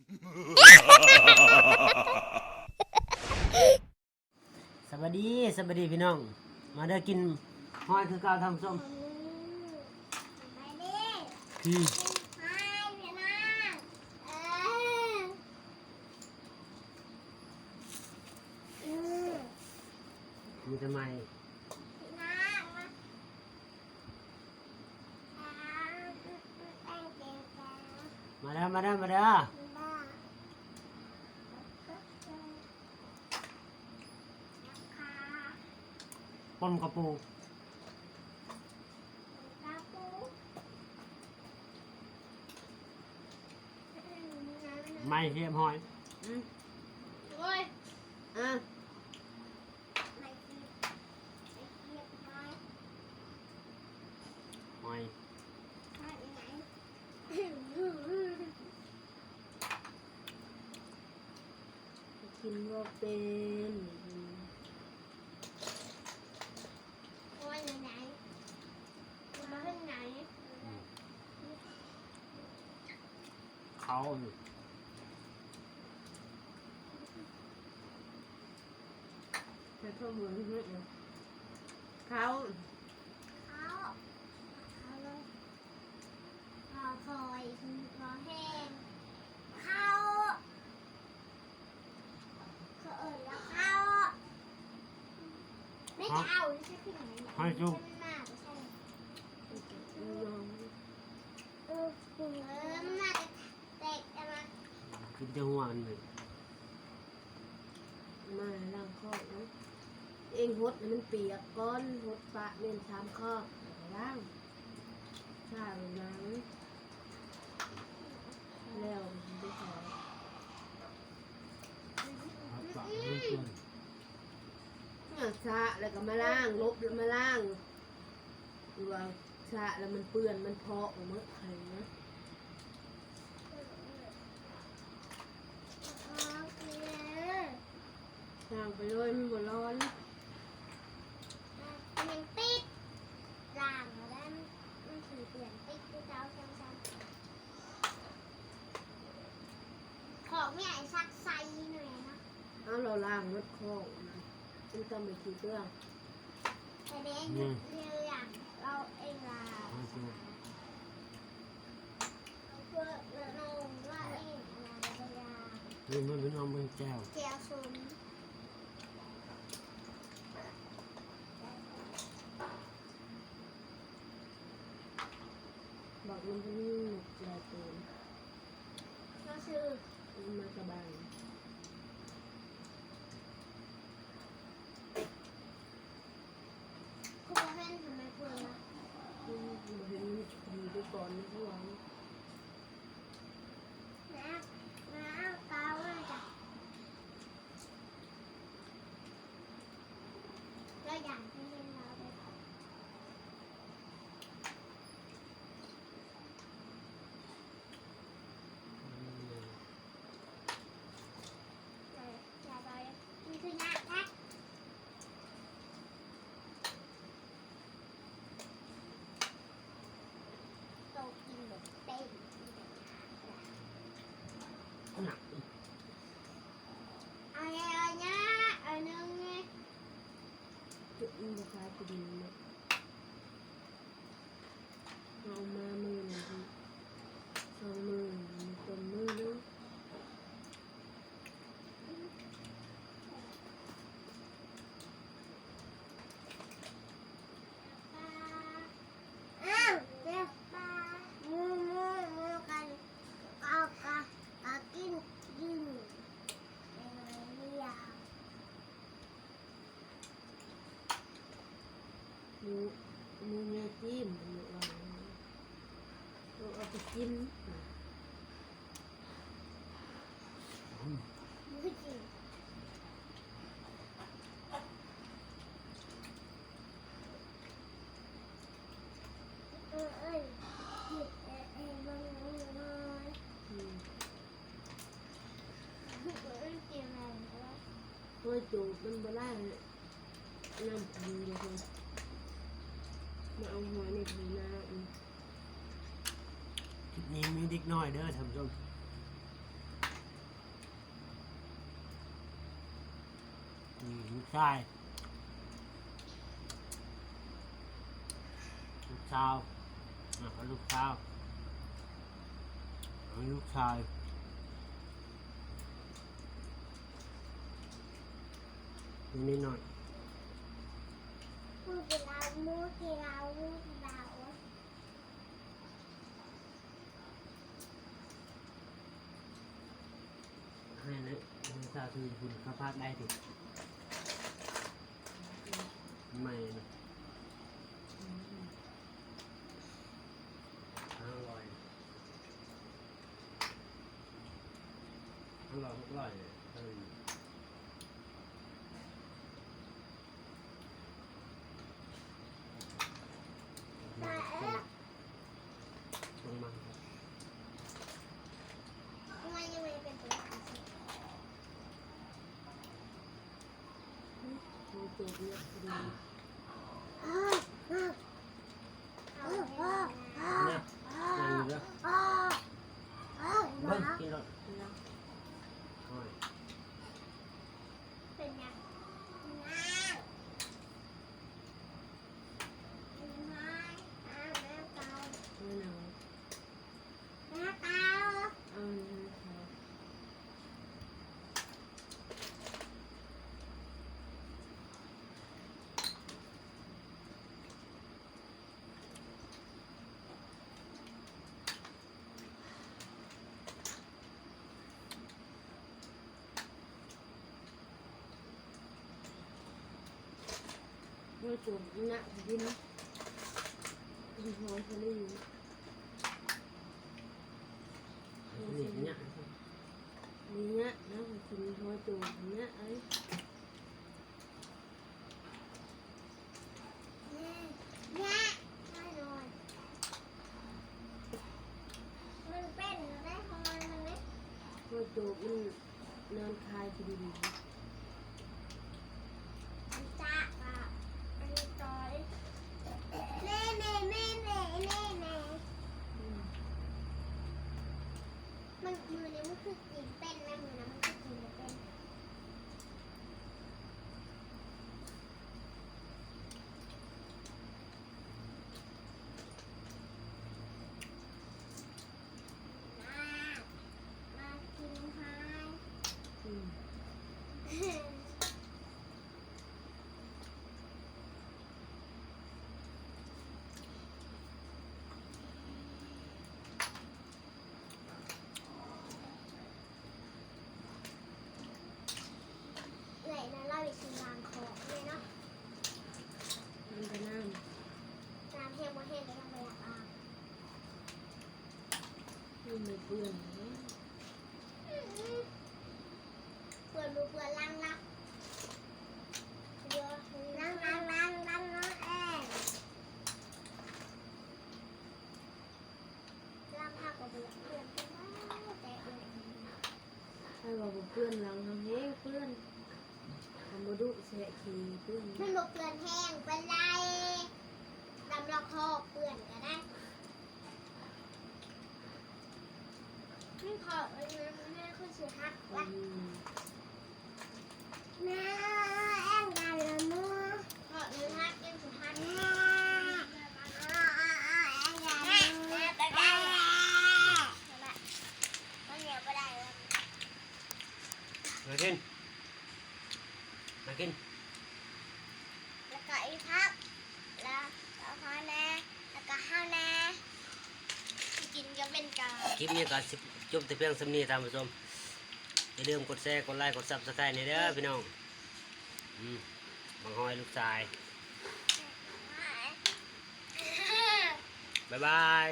ສະບາຍດີ ສະບາຍດີພີ່ນ້ອງ ມາເດີ ກິນຫອຍຄືເກົ່າທ່ານຜູ້ຊົມ. ມີແຕ່ໃໝ່ ມາເດີ ມາເດີ ມາເດີ. ປົ່ນກະປູ ໄໝ້ຮຽບຮ້ອຍ. ອືມ ໂອ້ຍ ອ່າ ຫອຍ ກິນບໍ່ເປັນ. ເຂົ້າ ໃສ່ເພີ່ມເບິ່ງເຮັດຫຍັງ ເຂົ້າ ເຂົ້າ ເຂົ້າ ເຂົ້າ ເຂົ້າ ເຂົ້າ ເຂົ້າ ເຂົາເອີ້ນວ່າເຂົ້າ ແມ່ຈະເອົາຢູ່ໃສ ໃຫ້ຈຸ ມັນມາແຕ່ໃສ ເອີ ເອີ ມັນມາແຕ່ ແຕກ ແຕ່ວ່າ ກິນແຕ່ຫົວມັນເລີຍ. ມາລ້າງຄອກເນາະ ເອງຫົດໃຫ້ມັນປຽກກ່ອນ ຫົດປະແມ່ນສາມຄອກ ແລ້ວກໍລ້າງ ລ້າງໜັງ ແລ້ວມັນຈະຂາວ ສະແລ້ວກໍມາລ້າງ ລົບແລ້ວມາລ້າງ ຫຼືວ່າສະແລ້ວມັນເປື້ອນ ມັນເພາະໝົດໄຂ່ນະ ລ້າງໄປເລີຍ ມັນບໍ່ຮ້ອນ ມັນຍັງຕິດ ລ້າງແລ້ວມັນ ມັນຖືເປື້ອນຕິດຄືເກົ່າ ຊ້ຳໆ ຂອງແມ່ໄອ້ຊັກໃສ່ໜ່ອຍເນາະ ເອົາ ລາວລ້າງໝົດຂອງນະ ມັນຕ້ອງໄປຖືເປື້ອນ. ແສດງເລື່ອງເວົ້າເອງວ່າ ເພິ່ນເວົ້າເອງວ່າ ເອີ ເພິ່ນເອົາເບິ່ງແຈ່ວ ແຈ່ວສົ້ມ ບັກມັນມີໝົກຫຼາຍໂຕ ເຮົາຊື້ ມັນມາສະບາຍ. ຄືບໍ່ເຫັນທຳໄມເພິ່ນນະ ອືມ ບໍ່ເຫັນ ຢູ່ແຕ່ກ່ອນນີ້ຄືວ່າ ແມ່ ແມ່ເອົາເຕົາມາຈ້ະ ລາວຢ້ານເພິ່ນເຫັນລາວເດ້. ໂຕກິນບໍ່ເປັນ ເອົາແດ່ ເອົາແດ່ ເອົາໜຶ່ງແດ່ ກິນບໍ່ຄາຍກິນເນາະ. ເອົາມາມື້ໜຶ່ງ ສອງມື້ ຕົ້ມມື້ໜຶ່ງ ອ້າວ ເຈົ້າ ປາ ໝູ ໝູ ໝູ ກັນ ເອົາ ກະ ກະກິນ ກິນ ເອີ ເລີຍ. ໝູ ໝູ ໝູຈີນ ໝູວ່າ ເອົາ ເອົາໄປກິນ ໝູຈີນ ເອີ ເອີ ເອີ ເບິ່ງ ເບິ່ງ ເບິ່ງ ອືມ. ໂອ້ຍ ໂຕມັນບໍ່ໄດ້ ນ້ຳຂຸ່ນຢູ່ເທິງ ມາເອົາຫອຍໃນທົ່ງນາ. ຄລິບນີ້ມີເດັກນ້ອຍເດີທ່ານຜູ້ຊົມ. ຊາຍ ລູກສາວ ອ່າ ລູກສາວ ລູກຊາຍ ນີ້ໜ້ອຍ ໝູກິນເຫຼົ້າ ໝູກິນເຫຼົ້າ ໝູກິນເຫຼົ້າ. ໃຫ້ເລີຍ ໃຫ້ຊາວທີ່ຢູ່ພຸ້ນເຂົາພາກໄດ້ຕິ ໃໝ່ນະ ຫ້າຮ້ອຍ ຫ້າຮ້ອຍ ຫົກຮ້ອຍ ເອີ. ເປັນຫຍັງ? ໂອ້ຍ ໂຈນໜັກດີນະ ກິນຫອຍທະເລ ຫອຍທະເລນີ້ຍະ ນີ້ຍະນະ ກິນຫອຍໂຈນນີ້ຍະ ເອີ. ໂອ້ຍ ໂຕມັນນອນຄາຍກິນດີ ອັນຈະກະ ອັນນີ້ຕໍ່ເດ້ ແມ່ ແມ່ ອືມ ມັນ ມື້ນີ້ມັນຄືກິນເປັນນະ ມື້ນັ້ນມັນຄືກິນບໍ່ເປັນ. ເອື້ອຍນະ ລາວໄດ້ກິນນ້ຳຂອງແນ່ເນາະ ມັນກໍນ້ຳ ນ້ຳແຮງບໍ່ແຮງກໍຍັງບໍ່ຢາກອາບ ມັນເປື້ອນແລ້ວ ເປື້ອນບໍ່ເປື້ອນລ້າງລະ ລ້າງ ລ້າງ ລ້າງ ລ້າງເນາະແອງ. ຫຼັງເຮົາກໍບໍ່ຢາກເປື້ອນ ແຕ່ເອື້ອຍ ໃຜວ່າບໍ່ເປື້ອນ ຫຼັງເຮົາແຮງເປື້ອນ ຄັນບໍ່ດຸແຊະຂີ້ເປື້ອນ ມັນບໍ່ເປື້ອນແຮງປານໃດ ດຳລະຄໍເປື້ອນກໍໄດ້ ມັນເພາະມັນ ມັນຄືຊິຫັກ ອື ວ່າ ມ. າກິນ ມາກິນ ແລ້ວກໍອີພັກ ແລ້ວກໍພໍ່ແນ່ ແລ້ວກໍເຮົາແນ່ ກິນກໍເປັນການ ຄລິບນີ້ກໍຊິຈົບແຕ່ພຽງສ່ຳນີ້ທ່ານຜູ້ຊົມ ຢ່າລືມກົດແຊ ກົດໄລ ກົດຊັບສະໄຄຣບແນ່ເດີພີ່ນ້ອງ ອືມ ບັກຮອຍລູກຊາຍ ບາຍບາຍ.